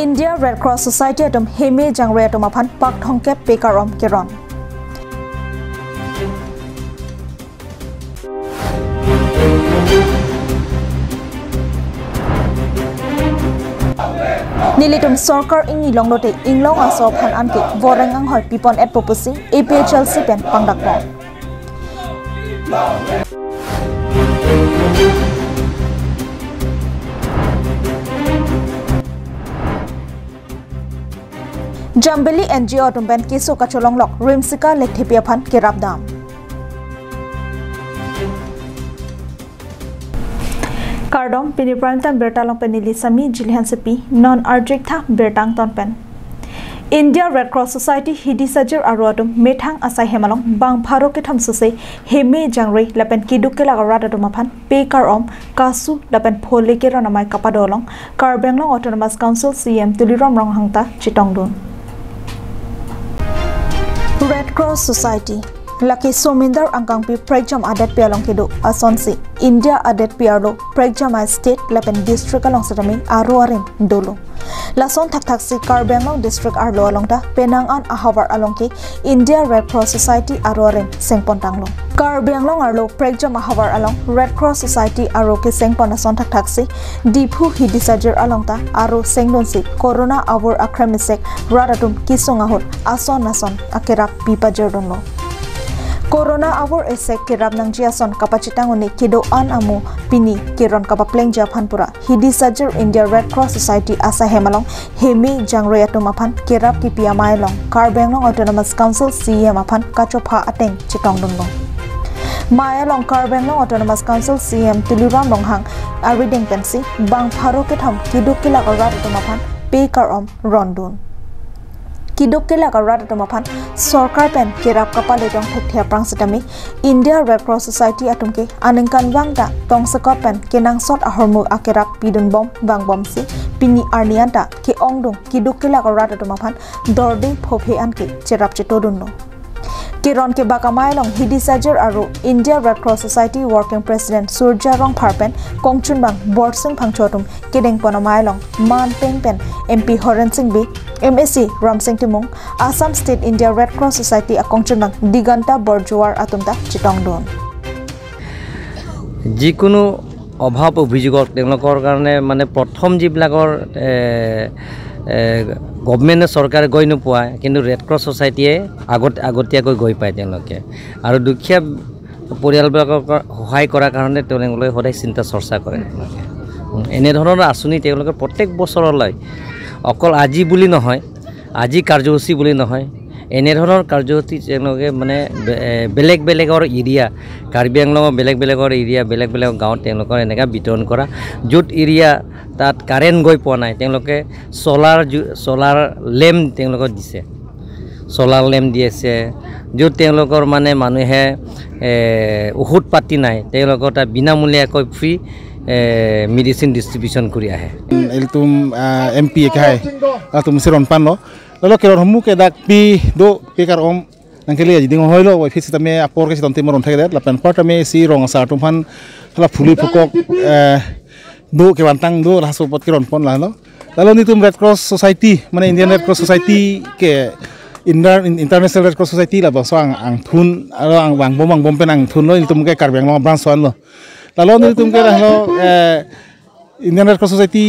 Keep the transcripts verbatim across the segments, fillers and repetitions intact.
India Red Cross Society atum heme jangre atum aphan pak thomkep pekar-om keron. Nelitum sorkar ingni longlote inglong aso aphan anke voreng anghoi pipon-etpo pusi A P H L C pen pangdakpon. Jambili N G O atum pen keso kacholonglok Rimsika Lekthepi aphan kerapdam. Kardom, pini Prime Time birta along pen neli Sami Jili Hansepi, non arjik tha birta angton pen. India Red Cross Society hidi sajir aro atum methang asai hem along bang pharo kethom sose heme jangre lapen keduk kelak arat atum aphan pekar-om, kasu lapen phole keron amei kapado along Karbi Anglong Autonomous Council C E M Tuliram Ronghang ta chetongdun. Red Cross Society lake somindar angkangpi prekjam adetpi along kedo asonsi India adetpi arlo prekjam a-state lapen district along setame aro arim dolo. Lason thakthaksi Karbi Anglong district arlo along ta penang an ahavar along ke India Red Cross Society aro arim sengpon tanglo. Karbi Anglong arlo prekjam ahavar along Red Cross Society aro kesengpon ason thakthaksi Diphu hidi sajir along ta aro sengdunsi Corona avur akrem esek rat atum kesung ahut ason ason akerap pi pajirdunlo. Corona avur esek kerap nangji ason kapachitang un-e kedo-an amo pini keron kapaplengji aphan pura hidi sajir India Red Cross Society asai hem along heme jangre atum aphan kerap kipi amei along Karbi Anglong Autonomous Council C E M aphan kachopha ateng chetongdunlo. Mei along Karbi Anglong Autonomous Council C E M Tuliram Ronghang arideng pensi bang pharo kethom keduk kelak arat atum aphan pekar-om rondun. Keduk kelak arat atum aphan sorkar pen kerap kapale tong thekthe aphrang setame India Red Cross Society atum ke aningkanvang ta tongsekot pen kenangsot ahormu akerap pidunbom vangbomsi pini arni anta ke-ongdung keduk kelak arat atum aphan dorde phophe anke cherap chetodunlo. Keron kebak amei along hidi sajir aro India Red Cross Society Working President Surja Rongphar pen kongchunbang Borsing Phangcho atum kedengpon amei along man peng pen M P Horen Sing Bey, M A C Ramsing Timung, Assam State India Red Cross Society akongchunbang Diganta Borjuar atum ta chetongdun. যিকোনো অভাৱ অভিযোগত তেওঁলোকৰ কাৰণে মানে প্ৰথম যিবিলাকৰ, এ, এ, গভৰ্ণমেণ্টে, চৰকাৰে গৈ নোপোৱা, কিন্তু ৰেড ক্ৰছ ছ'চাইটিয়ে আগত, আগতীয়াকৈ গৈ পায় তেওঁলোকে। আৰু দুখীয়া পৰিয়ালবিলাকক সহায় কৰাৰ কাৰণে তেওঁলোকে সদায় চিন্তা চৰ্চা কৰে। উম, এনেধৰণৰ আঁচনি তেওঁলোকে প্ৰত্যেক বছৰলৈ অকল আজি বুলি নহয়, আজি কাৰ্যসূচী বুলি নহয়, এনেধৰণৰ কাৰ্যসূচী তেওঁলোকে মানে বে-, এ, বেলেগ বেলেগৰ এৰিয়া, কাৰ্বি আংলঙৰ বেলেগ বেলেগৰ এৰিয়া, বেলেগ বেলেগ গাঁৱত তেওঁলোকৰ এনেকা বিতৰণ কৰা। য'ত এৰিয়া তাত কাৰেণ্ট গৈ পোৱা নাই, তেওঁলোকে চ'লাৰ জু-, চ'লাৰ লেম্প তেওঁলোকক দিছে, চ'লাৰ লেম্প দি আছে। য'ত তেওঁলোকৰ মানে মানুহে, এ, ঔষধ পাতি নাই, তেওঁলোকৰ তাত বিনামূলীয়াকৈ ফ্ৰী, এ, মেডিচিন ডিষ্ট্ৰিবিউশ্যন কৰি আহে। Ilitum, ah, M P ke hai, latum si ronponlo. Lalo keron ahormu ke dak pi do, pekar-om nangkele aji ding hoilo, wai phit sitame apor ke chiton timo ron thekdet, lapen apar tame si rong asar atum aphan hala phuli phukok, eh, do kevantang do, laso apot keronpon lalo. Lalo nelitum Red Cross Society, mane Indian Red Cross Society ke Inter-, International Red Cross Society labangso ang, angthun, aro ang vangbom vangbom pen angthunlo, nelitum ke Karbi Anglong branch one lo. Lalo nelitum ke lahelo, eh, Indian Red Cross Society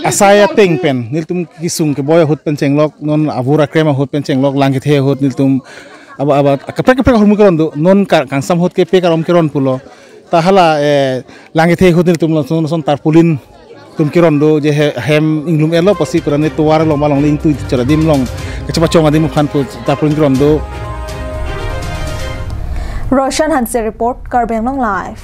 asai ateng pen nelitum kesung keboi ahut pen chenglok, non avur akrem ahut pen chenglok, lang kethe ahut nelitum aba, aba, kaprek kaprek ahormu keron do, non ka-, kangsam ahut ke pekar-om keron pulo. Ta hala, eh, lang kethe ahut nelitum lason, lason tarpaulin atum keron do, je he-, hem inglum-etlo pusi pura ne tovar along malong le ingtui chara adim along kachepachong adim aphan pu tarpaulin keron do. Roshan Hanse report, Karbi Anglong Live.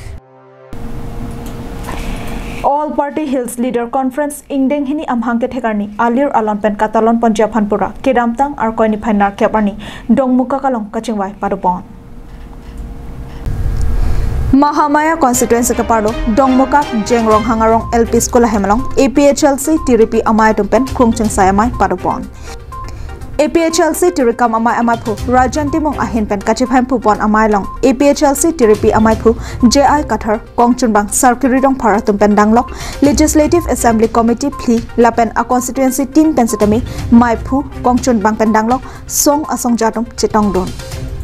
All Party Hills Leader Conference ingdeng hini amahang kethek arni alir alon pen katalon ponji aphan pura kedamtang Arkoi niphai nerkep arni Dongmukak along kachingvai padopon. Mahamaya constituency keparlo Dongmukak Jengrong Hangarong L P School ahem along A P H L C tiripi amei atum pen krung chingsai amei padopon. A P H L C tirikam amei amaiphu Rajan Timung ahin pen kachiphaimphupon amei along A P H L C tiripi amaiphu J I Kathar, kongchunbang Sarkiri Rongphar atum pen danglok Legislative Assembly Committee phli lapen a constituency tin pen sitame meiphu kongchunbang pen danglok song asongja atum chetongdun.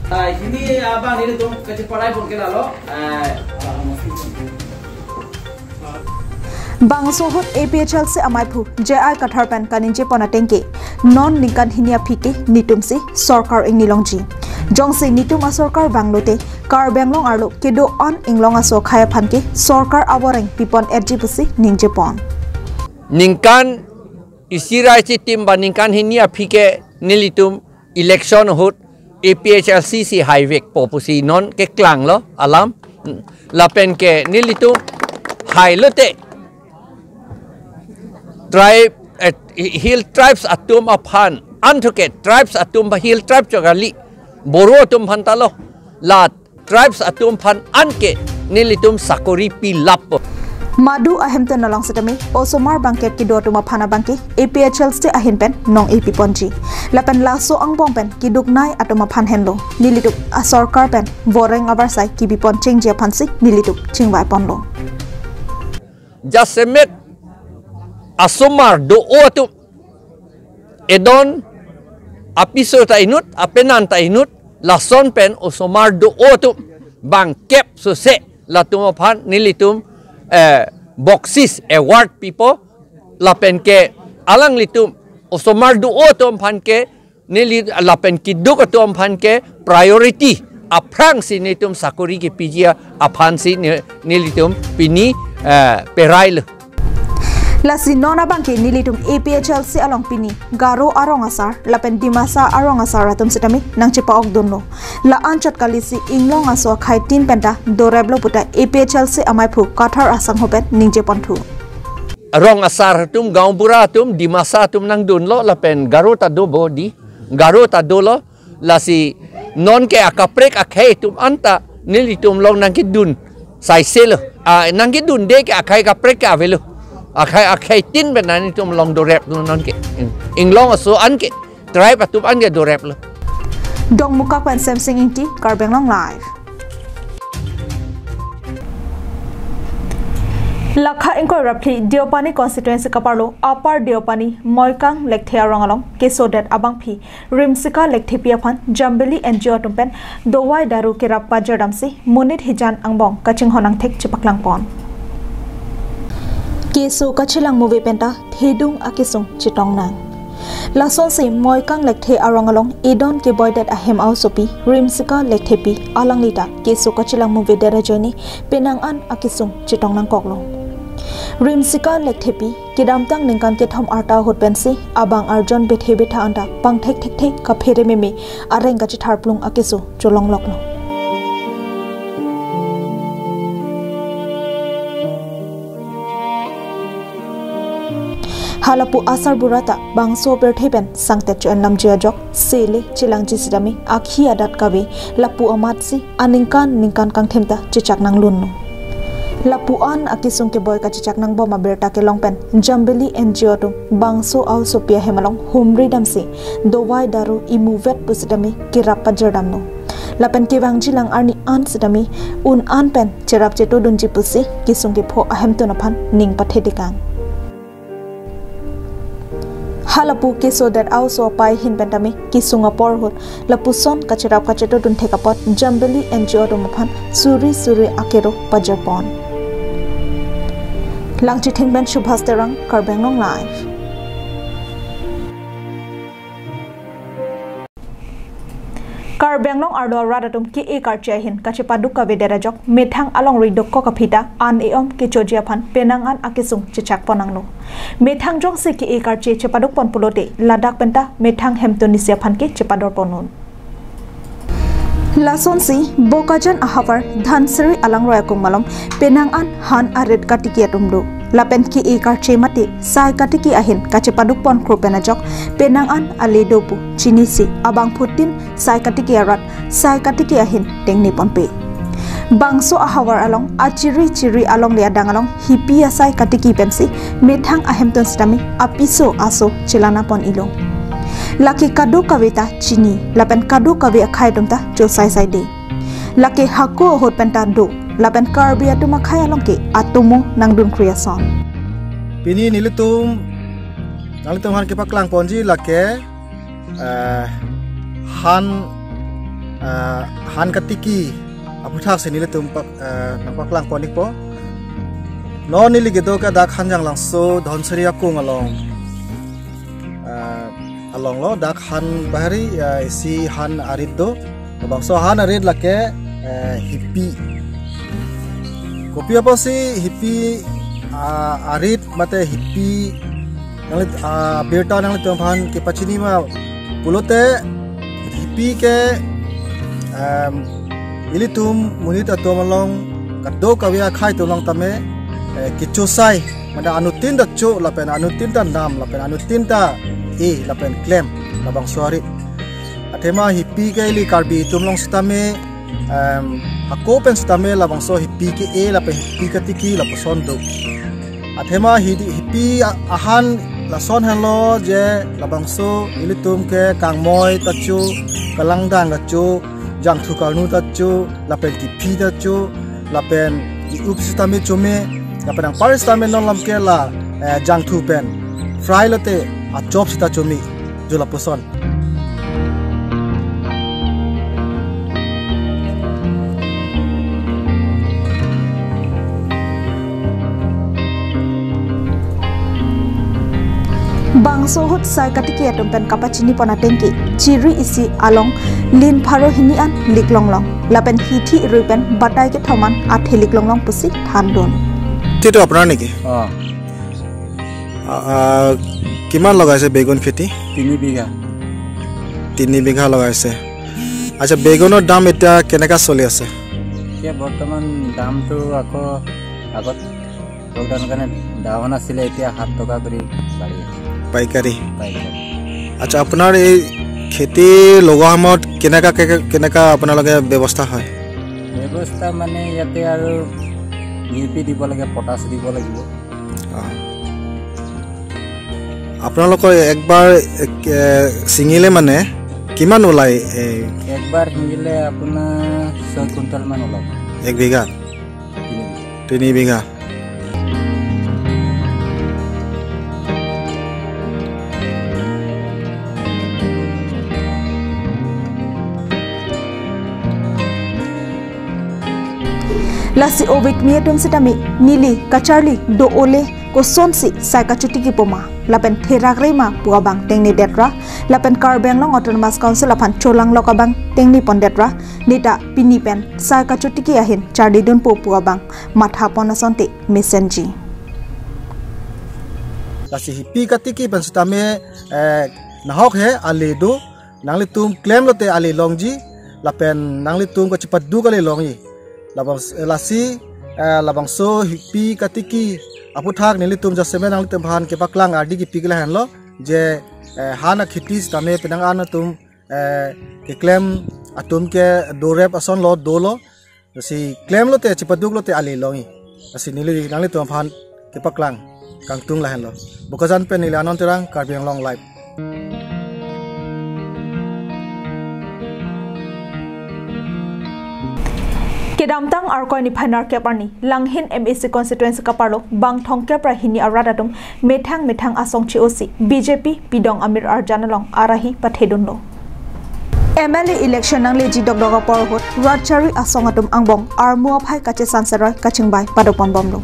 Ah, hini abang nelitum kacheparai pon ke lalo. Ah, Bangso ahut A P H L C amaiphu J I Kathar pen kaningjepon ateng ke, non ningkan hini aphi ke netumsi sorkar ingnilongji. Jongsi netum asorkar vanglote Karbi Anglong arlo kedo-an inglong aso akhai aphan ke sorkar avoreng pipon-etji pusi ningjepon. Ningkan isi ra isi tim ba ningkan hini aphi ke nelitum election ahut A P H L C si haivekpo pusi non keklanglo alam. Lapen ke nelitum hailote tribe, eh, hill tribes atum aphan, antoke tribes atum ba hill tribe chokali Boro atum aphan ta lo, la tribes atum aphan anke nelitum sakori pilap. Madu ahemtun along sitame osomar bangkep kedo atum aphan abangke A P H L C ahin pen nong-e piponji. Lapen laso angbong pen keduknei atum aphan henlo nelitum asorkar pen voreng avarsai kepipon chengji aphansi nelitum chingvaiponlo. Jasemet asomar do-o atum, edon apiso ta inut, apenan ta inut, lason pen osomar do-o atum bangkep sose latum aphan nelitum, eh, boksis award pipo. Lapen ke alanglitum osomar do-o atum aphan ke neli lapen keduk atum aphan ke priority aphrangsi nelitum sakori kepiji aphansi ne-, nelitum pini, eh, perailo. Lasi non abangke nelitum A P H L C along pini Garo arong asar lapen Dimasa arong asar atum sitame nangchepa-okdunlo. La-anchot kalisi inglong aso akhai tin penta doreplo puta A P H L C amaiphu Kathar asangho pen ningjeponthu. Rong asar atum, gaonbura atum, Dimasa atum nangdunlo lapen Garo ta do bo di, Garo ta dolo. Lasi nonke akaprek akhei atum anta nelitum along nangkedun saiselo. Ah, nangkedunde ke akhei kaprek ke avelo. Akhei, akhei tin pen nelitum along doreplo nonke. Inglong aso anke, tribe atum anke doreplo. Dongmukak pen Semsing Ingti, Karbi Anglong Live. Lakha ingkoi ra phli Deopani constituency kaparlo Upper Deopani Moikang Lekthe arong along kesodet abangpi Rimsika Lekthepi aphan Jambili N G O atum pen dovai daru kerap pajirdamsi monit hijan angbong kachinghon angthek chepaklangpon. Keso kachelang muve penta thedung akesung chetongnang. Lasonsi Moikang Lekthe arong along edon keboidet ahem a-osopi Rimsika Lekthepi alanglita keso kachelang muvedet ajoine penang an akesung chetongnangkoklo. Rimsika Lekthepi kedamtang ningkan kethom arta ahut pensi abang arjon bethe betha anta pangthek thekthe kaphere meme areng kachetharplung akeso cholongloklo. Halapu asarbura ta bangso apirthe pen sangtet cho-en lamji ajok sele chelangji sitame akhi adat kave lapu amatsi aningkan ningkan kangthim ta chechak nanglunlo. Lapu an akesung keboi kachechak nangbom abirta kelong pen Jambili N G O atum bangso a-osopi ahem along humri damsi dovai daru imuvet pusitame kerap pajirdamlo. Lapen kevangjilang arni an sitame un an pen cherap chetodunji pusi kesung kepho ahemtun aphan ning pathedikang. Halapu kesodet a-oso apai ahin pen tame kesung apor ahut lapuson kacherap kachetodun thek apot Jambili N G O atum aphan suri suri akero pajirpon. Langchithing pen Subhas Terang, Karbi Anglong Live. Karbi Anglong arlo arat atum ke-e karche ahin kachepaduk kavedet ajok methang alongri dokok aphi ta an e-om kechoji aphan penang an akesung chechakpon nanglo. Methang jongsi ke-e karche chepadukpon pulote ladak penta methang hemtun isi aphan ke chepadorpon un. Lasonsi Bokajan ahavar Dhansiri alangroi akung malom penang an han arit katiki atum do. Lapen ke-e karche mate sai katiki ahin kachepadukpon kro pen ajok penang an ale do pu chinisi abangphutin sai katiki arat sai katiki ahin tengneponpe. Bangso ahavar along achiri chiri alongle adang along hipi asai katiki pensi methang ahemtun sitame apiso aso chelanapon ilo. Lake kadokave ta chini, lapen kadokave akhei atum ta chosai saide. Lake hako ahut penta do, lapen Karbi atum akhei along ke atomo nangdunkri ason. Pini nelitum, nanglitum aphan kepaklang ponji lake, eh, han, eh, han katiki aputhaksi nelitum pak, eh, nangpaklang pon-ikpo. Non neli kedo ke dak Hanjanglangso Dhansiri akung along, eh, along lo, dak han bahari, eh, isi han arit do. Labangso han arit lake, eh, hipi. Kopi apotsi hipi, ah, arit mate hipi nanglit, ah, birta nanglitum aphan kepachini ma pulote, hipi ke, em, ilitum monit atum along kadokave akhei atum along tame, eh, kechosai, mane anuttin ta cho lapen anuttin ta nam lapen anuttin ta e lapen klem labangso arit. Athema hipi ke ili Karbi atum along sitame, em, hako pen sitame labangso hipi ke-e lapen hipi katiki lapuson do. Athema hi-, hipi a-, ahan lason henlo je labangso ilitum ke kangmoi ta cho, kalangdang ta cho, jangthu karnu ta cho, lapen kiphi ta cho, lapen i-up sitame chome, lapen anpar sitame non lam ke la, eh, jangthu pen fry lote achop sita chome, jo lapuson. Bangso ahut sai katiki atum pen kapachini pon ateng ke chiri isi along lin pharo hini an lik longlong, lapen hithi rui pen batai kethom an athe lik longlong pusi thandun. এইটো আপোনাৰ নেকি? অ। আ, আ, কিমান লগাইছে বেগুন খেতি? তিনি বিঘা। তিনি বিঘা লগাইছে। আচ্ছা, বেগুনৰ দাম এতিয়া কেনেকা চলি আছে? এতিয়া বৰ্তমান দামটো আকৌ আগত লকডাউনৰ কাৰণে দাম নাছিলে, এতিয়া সাত টকা কৰি বাঢ়ি আছে। পাইকাৰী? পাইকাৰী। আচ্ছা, আপোনাৰ এই খেতি লগোৱা সময়ত কেনেকা, কে-, কেনেকা আপোনালোকে ব্যৱস্থা হয়? ব্যৱস্থা মানে ইয়াতে আৰু ডি এ পি দিব লাগে, পটাছ দিব লাগিব। অ। আপোনালোকৰ একবাৰ, এ, ছিঙিলে মানে কিমান ওলায়? এই একবাৰ ছিঙিলে আপোনাৰ ছয় কুইণ্টলমান ওলাব। এক বিঘা? তিনি বিঘা। তিনি বিঘা। Lasi ovik mi atum sitame neli kacharli do ole kosonsi sai kachotiki poma lapen therakre ma pu abang tengnedetra lapen Karbi Anglong Autonomous Council aphan cholanglok abang tengnepondetra neta pini pen sai kachotiki ahin charlidunpo pu abang matha pon asonte mesenji. Lasi hipi katiki pen sitame, eh, nahok he ale do, nanglitum klem lote ale longji, lapen nanglitum kachipaduk ale longji. Labang, lasi, eh, labangso hipi katiki aputhak nelitum jasemet nanglitum aphan kepaklang ardi kipi ke lahenlo, je, eh, han akheti sitame penang an atum, eh, keklem atum ke dorep asonlo dolo. Lasi klem lote chipaduk lote ale longji. Lasi neli nanglitum aphan kepaklang kangtung lahenlo. Bokajan pen neli Anand Terang, Karbi Anglong Live. Kedamtang Arkoi niphai nerkep arni Langhin M A C constituency kaparlo bang thomkep ra hini arat atum methang methang asong che-osi B J P pidong amir arjan along arahi pathedunlo. M L A election nangleji dokdok apor ahut rat chari asong atum angbong armu aphai kachesan seroi kachingbai padoponbomlo.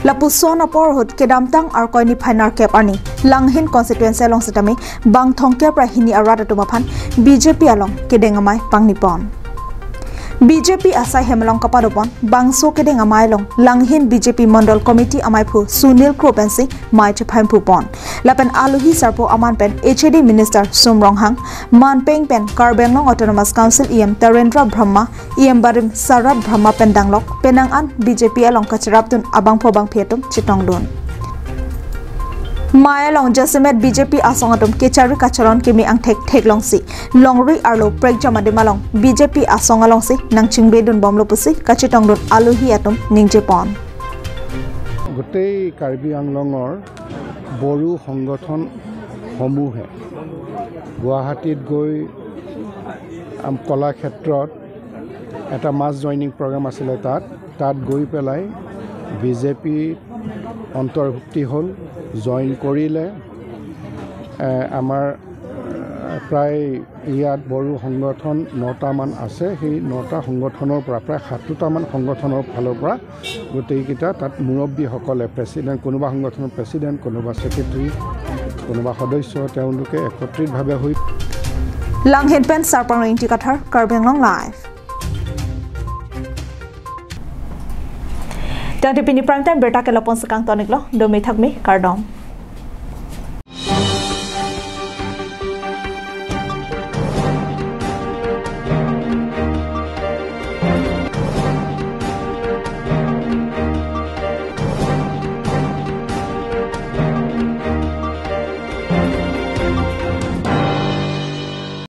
Lapuson apor ahut kedamtang Arkoi niphai nerkep arni Langhin constituency along sitame bang thomkep ra hini arat atum aphan B J P along kedeng amei pangnipon. B J P asai hem along kapadopon bangso kedeng amei along Langhin B J P Mondol Committee ameiphu Sunil Kro pensi mei chephaiphupon. Lapen alohi sarpo aman pen H A D Minister Sum Ronghang, manpeng pen Karbi Anglong Autonomous Council E M Tarendra Brahma, E M barim Sarat Brahma pen danglok penang an B J P along kacherapdun abangphu abangphi atum chetongdun. Mei along jasemet B J P asong atum kechari kacharon keme angthek theklongsi longri arlo prekjam adim along B J P asong alongsi nangchingvedunbomlo pusi kachetongdun alohi atum ningjepon. গোটেই কাৰ্বি আংলঙৰ বড়ো সংগঠনসমূহে গুৱাহাটীত গৈ আম, কলাক্ষেত্ৰত এটা মাছ joining programme আছিলে, তাত তাত গৈ পেলাই বি জে পি অন্তৰ্ভুক্তি হ'ল, জইন কৰিলে। এ, আমাৰ এ, প্ৰায় ইয়াত বড়ো সংগঠন নটামান আছে। সেই নটা সংগঠনৰ পৰা, প্ৰায় সাতোটামান সংগঠনৰ ফালৰ পৰা গোটেইকেইটা তাত মুৰব্বীসকলে, প্ৰেচিডেণ্ট, কোনোবা সংগঠনৰ প্ৰেচিডেণ্ট, কোনোবা ছেক্ৰেটাৰী, কোনোবা সদস্য, তেওঁলোকে একত্ৰিতভাৱে হৈ Langhin pen Sarpang Ingti Kathar, Karbi Anglong Live. Tangte pini prime time birta ke lapon sekang tonik lo, dome thakme, kardom.